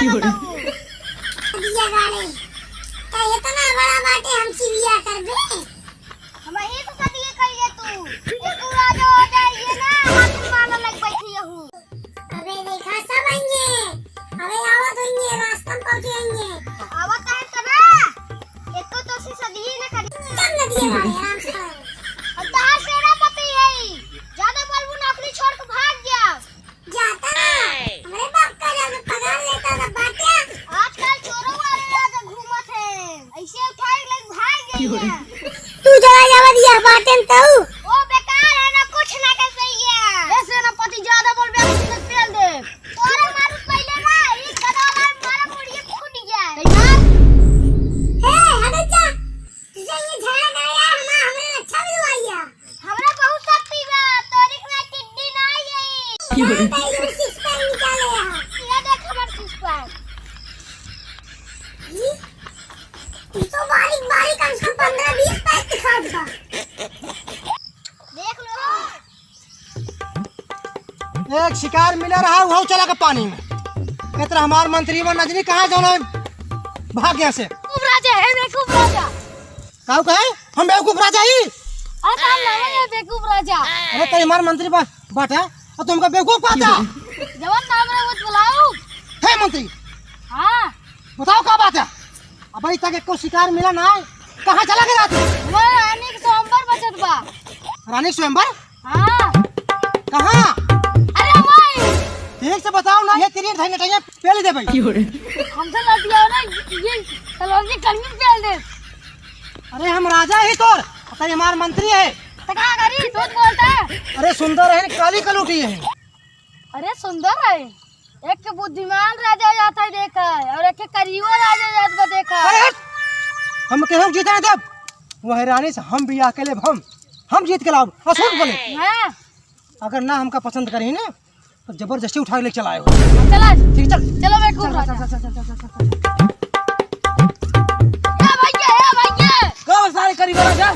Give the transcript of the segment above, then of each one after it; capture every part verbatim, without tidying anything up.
दिया गाड़े, का इतना बड़ा बाटे हमसे बियाह करबे? हम ही तो सदिये कहिए तू, एको राजा हो जाए ये ना, हाथ में माला लग बैठी हूँ। अबे देखा सब आएंगे, अबे आवत होंगे, रास्ता में पहुँचे होंगे। आवत है तो ना, एको तो से सदिये ना करी। चल ना दिया गाड़े, आराम से। अब तहार सेनापति है, ज्यादा बोलबू ना, अपनी छोड़ के भाग गया। जाता ना, हमरे बाप का जाके पगार लेता था बाटे। आजकल चोरों वाले ज्यादा घूमत है, ऐसे उठाए ले भाग गई है। तू चला जावा दिया बाटे में तू। वो बेकार है ना, कुछ ना कर सही है। ऐसे ना पति ज्यादा बोल बे, हम तुझे पेल दे। तोरे मारू पहले ना, ये गदा वाला मारा मुड़िए फूट गया। कहीं मार। हे, हट जा। तुझे ये झाड़ ना यार, हमारा, हमारा अच्छा भी हुआ यार। हमरा बहुत शक्ति बा, तोरी के ना टिड्डी ना आई। ये देख हमर six pack। ई, ई तो बारीक बारीक कम से कम पन्द्रह बीस pack दिखात बा। देख लो। एक शिकार मिला रहा, उहउ चला के पानी में। इतना हमार मंत्री बा नजरी कहाँ जाना है? भाग यहाँ से। खूब राजा है, मैं खूब राजा। काऊ कहे? हम बेवकूफ राजा ही? अरे तार नाम है बेवकूफ राजा। अरे तई हमार मंत्री बा-, बाटा, और तुमका बेवकूफ कहता? जवान नाम है वो बुलाऊ। हे मंत्री। हाँ। बताओ का बात है? अबे तक एको शिकार मिला ना है। कहाँ चला गया रात में? वो रानी के स्वयंवर बचत बा। रानी के स्वयंवर? हाँ। कहाँ? अरे भाई। ठीक से बताओ ना, ये तेरी ढाई नटैया पेल दे भाई। हमसे लड़िया ना, ये तलवार की कलमी पेल दे। अरे हम राजा ही तोर, अतई हमार मंत्री है। तो का करी, झूठ बोलता है। अरे सुंदर है, काली कलूटी है। अरे सुंदर है, एक के बुद्धिमान राजा जात है देखा है, और एक के करियो राजा जात बा देखा है। अरे हट! हम केहू जीते ना देब, वह रानी से हम बियाह के लेब, हम, हम जीत के लाब। और सुन बोले, हाँ। अगर ना हमका पसंद करी ना, तो जबरदस्ती उठा के ले चला आयो। चला। ठीक, चल। चलो बेवकूफ चल, राजा। चल, चल, चल, चल, चल, चल। ए भैया, ए भैया। का सारे करी वाला जा?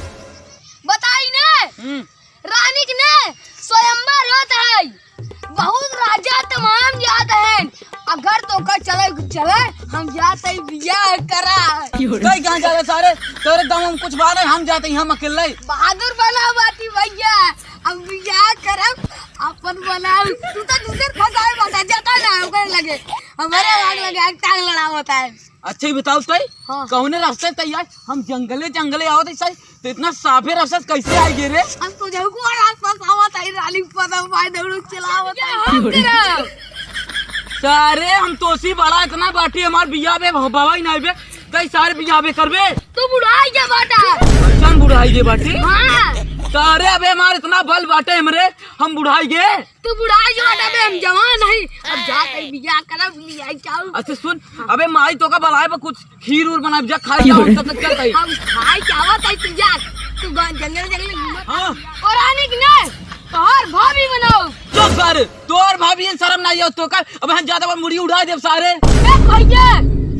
बताई ने। हम्म। रानी के ने स्वयंवर होत है। बहुत राजा तमाम जात हैं। अगर तोका चले, चले, हम जात है बियाह करा। क्यों रे? कहीं कहाँ जाते सारे? तोरे दम हम कुछ बात है, हम जाते हैं, हम अकेले। बहादुर बना बाटी भैया। हम बियाह करब, अपन बनाऊ। तू तो दूसर फंसाए बता जाता ना ओकरे लगे। हमारे आग लगे, आग टांग लड़ा होता है। अच्छा, ये बताओ तो, हाँ। कौने रास्ते से यार? हम जंगले, जंगले आवत है सही, तो इतना साफे रास्ते से कैसे आए गे रे? हम तो जाऊ को रास्ता सावा ताई रानी पता भाई दौड़ू चलावत है। हम करब। सारे हम तोसी बड़ा इतना बाटी हमार बियाह बे भवाई नहीं बे, कई सारे बियाह बे करबे? तू बुढ़ाई के बाटा। अच्छा, हम बुढ़ाई के बाटी? हाँ। सारे अबे हमार इतना बल बाटे हमरे, हम बुढ़ाई के? तू बुढ़ाई के बाटा बे, हम जवान नहीं। अब जा कहीं बियाह करब, ले आई जाऊ। अच्छा सुन, अबे माई तोका बुलाए बा कुछ खीर उर बनाए, जा खाए जाओ, तब तक चल कहीं। हम खाए जावा ताई तू जा। तू गा-, जंगल, जंगल घूमत। हाँ। और आने की ना, तोहर भाभी बनाओ। चुप कर। तोर भाभी ये शर्म ना आओ तो कर? अब हम ज्यादा बार मुड़ी उड़ा देब सारे। ए भैया,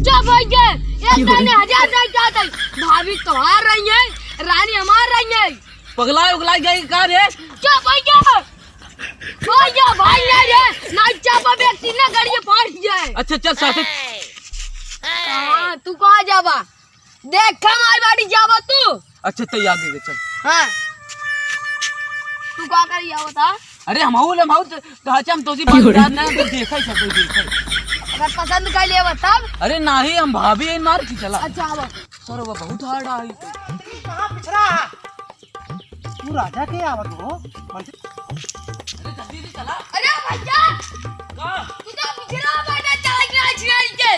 चुप भैया। एक दाने हजार नहीं जाते। भाभी तोहार रही है, रानी हमार रही है। पगलाए उगलाए गई का रे? चुप भैया। भैया, भाई नहीं रे। ना चुप, अब एक तीन गड़िए फाड़ दिए। अच्छा चल साथे। हाँ, तू कहाँ जाबा? देख, हम आई बाटी, जाबा तू। अच्छा, तो आगे के चल। हाँ। तू का करी, या बता। अरे, हम हूँ, हम हूँ, तो, तो अच्छा, हम तोसी बात याद ना, तो देखा ही सब कोई देखा ही। अगर पसंद कर लिया, बता। अरे, नाही, हम भाभी हैं, मार की चला। अच्छा, आवा। सर, वो बहुत hard आई। कहाँ पिछड़ा? तू राजा के आवत हो, मंत्री। अरे, जल्दी से चला। अरे, भैया। का? तू तो पिछड़ा बैठा, चला गया, छिड़ाई के।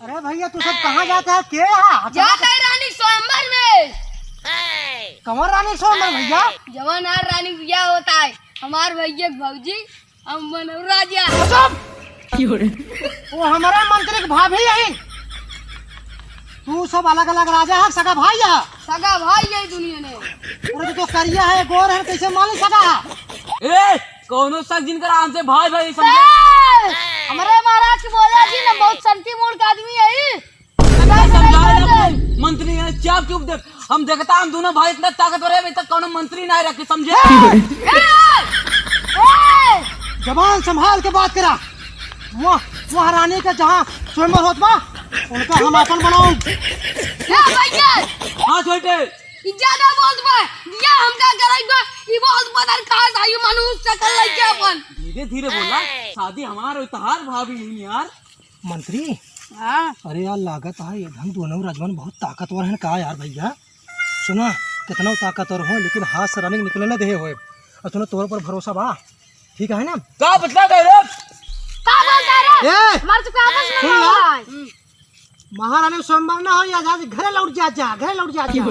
अरे भैया, तू सब कहाँ जाता है? के यहाँ? जात है रानी स्वयंवर में। कौन रानी स्वयंवर भैया? जवन हर रानी बियाह होता है, हमार भैया के भौजी, हम बनऊ राजा। खत्म। वो हमारे मंत्री के भाभी यही। तू सब अलग अलग राजा है, सगा भाई है। सगा भाई यही दुनिया में। अरे तू तो करिया है, गोर है, कैसे मालूम सगा है? ए, कौनो शक जिनकर आन से भाई भाई समझे। ए, हमरे महाराज के बोला जी ना, बहुत शांति मूड का आदमी है ई। अरे समझा ना भाई, मंत्री है, चुप चुप देख। हम देखता हम दोनों भाई इतना ताकतवर है, अभी तक कौनो मंत्री ना रखे समझे। ए, ए, ए। जबान संभाल के बात करा। वो, वो महारानी के जहाँ स्वयंवर होत बा, उनका हम आपन बनाउब। ए भैया! हाँ छोटे। ई ज्यादा बोलत बा, ये हमका करई बा, ई बहुत बदर का था, ये मनुष्य शकल लइके अपन। धीरे धीरे बोला, शादी हमार होई, तहार भाभी ही यार। मंत्री। हाँ। अरे यार, लागत है ये धन दोनों रजवन बहुत ताकतवर हैं का यार भैया? सुना, कितना ताकतवर हो, लेकिन हाथ से रानी निकले ना देहे होए। और सुना, तोर पर भरोसा बा, ठीक है ना? का बतला दे रे? का बोलता रे? ए! हमारे से का बस सुन ना। महारानी स्वयंवर ना हो, या जा, घरे लौट जा, जा, घरे लौट जा, जा।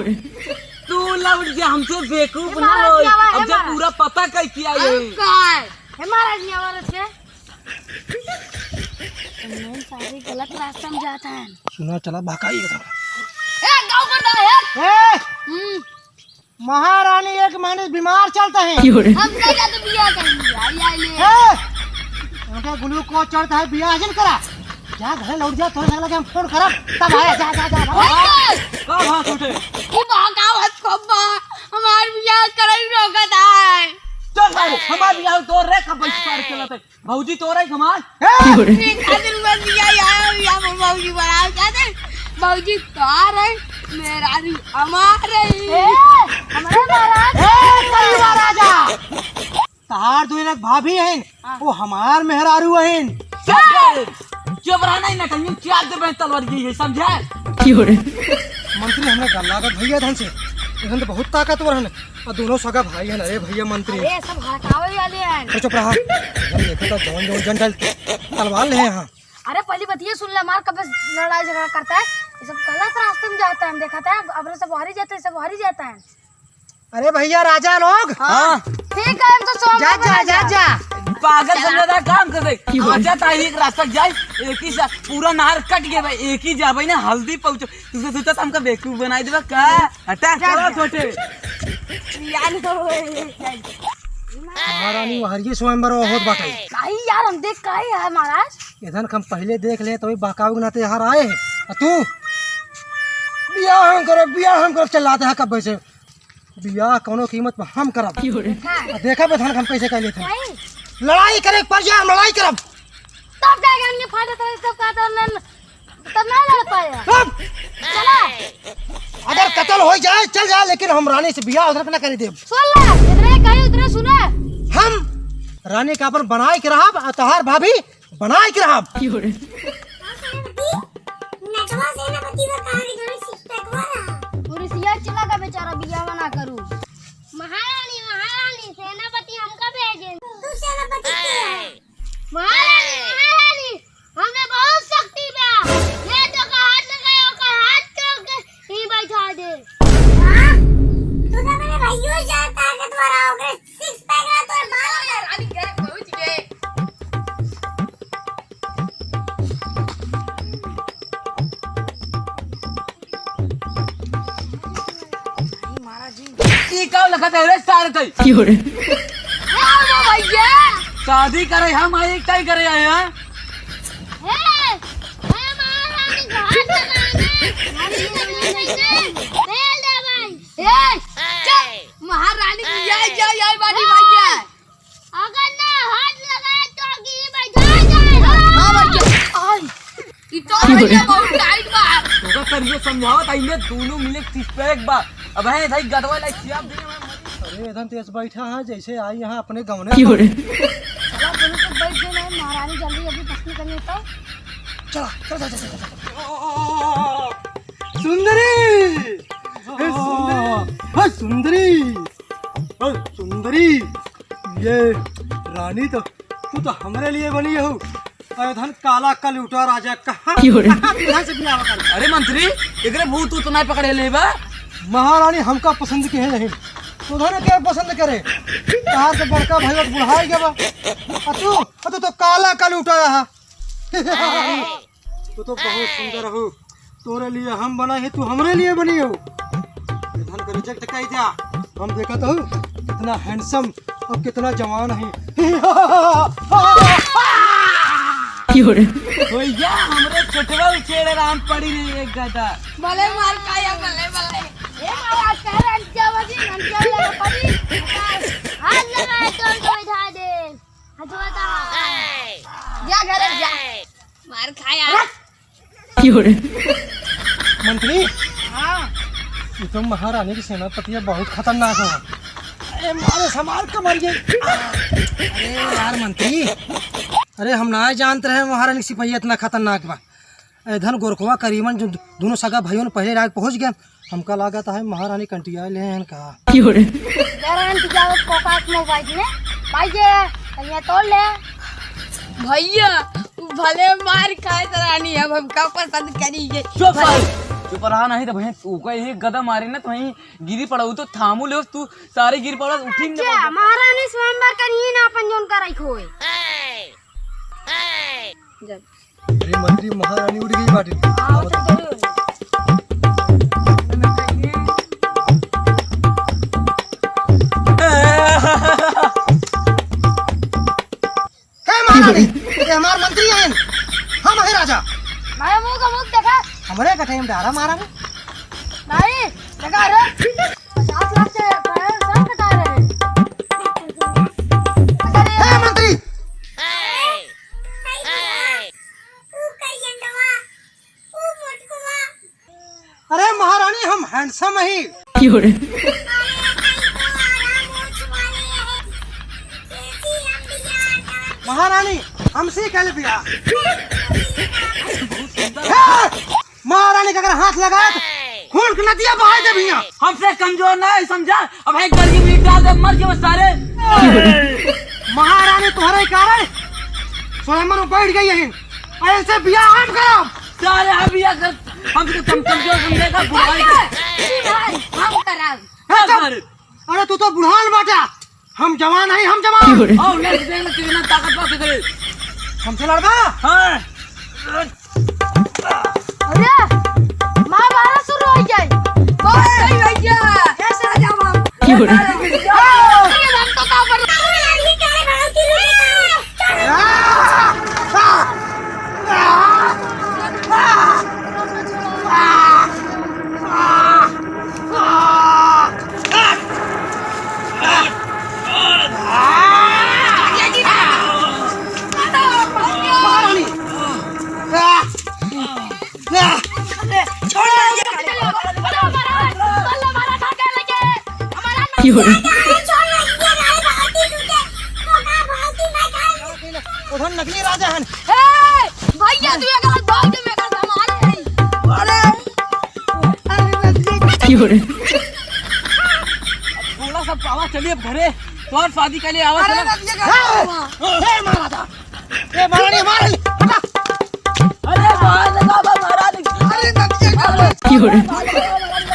तू लौट जा, हमसे बेवकूफ ये ना महाराज हो। की आवाज है, अब जब महाराज। पूरा पता कह किया ये। अरे का है? हे महाराज, ये हमारे से। तुम लोग सारे गलत रास्ता में जाता है। सुना, चला, भकाई एकदम। ए, गाँव कर दो, ए। ए! हम्म। महारानी एक महीने बीमार चलता है। हम नहीं जाते बिया कहीं, आई, आई ले। ए! उनका ग्लूकोज चढ़ता है, बिया हजम करा। जा, घरे लौट जा, तोरे लगे हम फोन करब, तब आया, जा, जा, जा, जा। ओए! का भा छोटे? ई बा का बात को बा? हमार बिया करई रोकत है। चल भाई, हमार बिया तोर रे, कब बैठ पार के लते? भौजी तोर है हमार? ए! खातिर मत बिया यार, या भौजी बड़ा क्या दे? भौजी तोर है, मेहरारू हमार है। ए! हमारे महाराज। ए, कलयुगा राजा! तहार दुई एक भाभी हईन, हाँ। वो हमार मेहरारू हईन। चुप रह, चुप रह, नहीं ना कहीं चार दे मैं तलवार की है, समझा? क्यों रे? मंत्री, हमरे गल लागत भैया धन से, इधन तो बहुत ताकतवर हन, और दोनों सगा भाई हन। अरे भैया मंत्री। अरे सब हड़कावे वाले हैं। अरे चुप रहा, हम देखे तो जौन जौन जन डाल तलवार ले हैं यहाँ। अरे पहली बात ये सुन ले, हमार कब से लड़ाई झगड़ा करता है, ये सब गलत रास्ते में जाता है, हम देखा था, अब सब हरी जाते हैं, सब हरी जाता है। अरे भैया, राजा लोग। हाँ। ठीक है, हम तो सोमवार जा, जा, बना जा, जा। जा। पागल समझा था, काम कर दे। क्यों? अच्छा, ताही एक रास्ता जाए, एक ही सा-, पूरा नहर कट गया भाई, एक ही जा भाई ना, हल्दी पहुँचो। तुझे सोचा था हमका बेवकूफ बनाई देबा का? हटा, जा, चलो जा। छोटे। यार, महारानी वहरिये स्वयंवर होत बाटे। काहे यार, हम देख काहे है महाराज? इधन हम पहले देख ले, तो बहकावे के नाते यहाँ आए हैं। आ तू? बियाह हम करब, बियाह हम करब, चिल्लाते हैं कब से। बियाह कौनो कीमत पर हम करब। देखा। आ देखा बे धन हम कैसे कर लेते हैं। नहीं। लड़ाई करे पर जा, हम लड़ाई करब। तब क्या ज्ञान के फायदा करे, तब का तो नन, तब ना लड़ पाए। तब चला। अगर कत्ल हो जाए, चल जाए, लेकिन हम रानी से बियाह उधर पे ना करे देब। सुन ला, इधरे कहीं उधरे सुना। हम रानी का अपन बनाए के रहब, आ तहार भाभी बनाए के रहब। क्यों रे? नटवा सेनापति बा कहाँ के जोड़े six pack वाला? पुलिसिया चला का बेचारा बियाह ना करू। महारानी, महारानी, सेनापति हमका भेजे। तू सेनापति के है? महारानी, महारानी, हमें बहुत शक्ति बा। ये तो का हाथ लगाए, ओकर हाथ तोड़ के ही बैठा दे। हाँ? तू तो मेरे भैया से ज्यादा ताकतवर हो, ओकरे six pack ना तोर बाल में। रानी गए, पहुंच गए। ई का लखत है रे सार तई? क्यों रे? ए, ओ भैया। शादी करे हम आई, तई करे आए हैं। ए, ए, महारानी घर चलाने। तेल दे भाई। ए, चल, महारानी की जय जय आई बानी भैया। अगर ना हाथ लगाए तो की बजा जाए। हाँ भैया, आई। ई तो भैया बहुत टाइट बा। तोका सर ये समझावत आई, इनमें दोनों मिले six pack बा। अब है भाई गदवा लाइक सियाब दे। अरे इधर तेज बैठा है, जैसे आई यहाँ अपने गौने। चला, दोनों सब बैठ गए ना, महारानी जल्दी अभी पसंद करनी तो। चला, चला, चला, चला, चला। सुंदरी! ए, सुंदरी! ए, सुंदरी! ए, सुंदरी! ये रानी तो, तू तो हमरे लिए बनी हो। अरे धन काला कलूटा राजा कहाँ, क्यों रे? कहाँ दूल्हा से बियाह कर? अरे मंत्री, एकरे भूत उतना पकड़े ले बा। महारानी हमका पसंद के है नहीं, तो धन के पसंद करे? कहाँ से बड़का भाई बुढ़ाई गया बा? आ तू, आ तू तो काला कलूटा रहा। तू तो बहुत सुंदर हो, तोरे लिए हम बना है, तू हमरे लिए बनी हो। ये धन को reject कर दिया। हम देखत हो कितना handsome और कितना जवान है। क्यों रे? भैया, हमरे छोटवा उछेड़ राम पड़ी नहीं एक गदा। भले मार खाया, भले, भले। ए महाराज, कह रहे हैं, क्या बजी, हम क्या लगा पड़ी? हाथ लगा, तोड़ के बैठा दे। हथवा का। जा घर जा। मार खाया। क्यों रे? मंत्री, हाँ। ये तो महारानी की सेनापति है, बहुत खतरनाक है। अरे मारे, समार के मर गए। अरे यार मंत्री, अरे हम ना जानत रहे महारानी की सिपहिया इतना खतरनाक बा। ए धन गोरखवा करीमन जो दोनों सगा भाइयों ने पहले राग पहुँच गए, हमका लागत है महारानी कंटिया ले हैं का। गारंटी जाओ फोकस मोबाइल में। भाई ये, ये तोड़ ले। भैया, उ भले मार खाए त रानी, अब हमका पसंद करिए। चुप साले, चुप रहा, नहीं तो बहन तू का एक गदा मारे ना तो वहीं गिरी पड़ा, उ तो थामू ले, तू सारे गिर पड़ा, उठी न अच्छा, पड़ा। महारानी स्वयंवर करिए ना अपन जोन कराई खोए। जब अरे मंत्री, महारानी उठ गई बाटे। हाँ, उठ गई। हे महारानी, ये हमार मंत्री हैं, हम हैं राजा। मारा मुंह का मुंह देखा। हमरे कटे में डारा मारा रे। नहीं, देखा रे, पचास लाख के पैर सब कटा रहे। हे मंत्री, अरे महारानी, हम handsome ही। क्यों रे? महारानी, हमसे कल बिया। हे! महारानी का अगर हाथ लगा तो खून की नदिया बहाई दे भैया। हमसे कमजोर ना है, समझा? अब है गरीब ईंट डाल दे, मर गए बस सारे। महारानी तुम्हारे कारण स्वयंवर बैठ गई है। ऐसे बिया हम करब। सारे हम बिया कर, हम तो कम, कमजोर समझेगा, बुढ़ाई का। जी भाई, हम करब। हाँ, चुप। अरे तू तो बुढ़ान बाटा, हम जवान है, हम जवान। और नहीं देख ले कितना ताकत बा तेरे। हमसे लड़बा? हाँ। अरे, माँ मारा शुरू हो गई। बहुत सही भैया। ऐसे आ जाओ आप। क्यों रे? अरे, हम तो काबर उधर नकली राजा हन। ए, भैया, तू एक हाथ भाग दे, मैं कर संभाल ले। अरे, अरे, नकली। थोड़ा सा पावा चलिए घरे, तो और शादी के लिए आवा अरे, चला। नकली का हे, हे, महाराजा, ए, महारानी, महारानी, हटा। अरे, बाहर लगावा, महारानी। अरे, नदिया का अरे, बाहर लगावा, महारानी।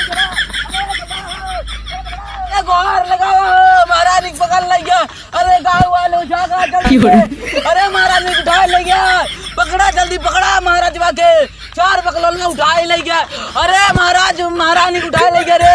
अरे, बाहर लगावा, महारानी पकड़ लिया। अरे, गाँव वालों, जागा जल्दी से। अरे, महारानी उठा ले गया। पकड़ा, जल्दी पकड़ा, महाराज बाके। चार बकलोल में उठाए ले गया। अरे, महाराज, महारानी उठाए ले गया रे।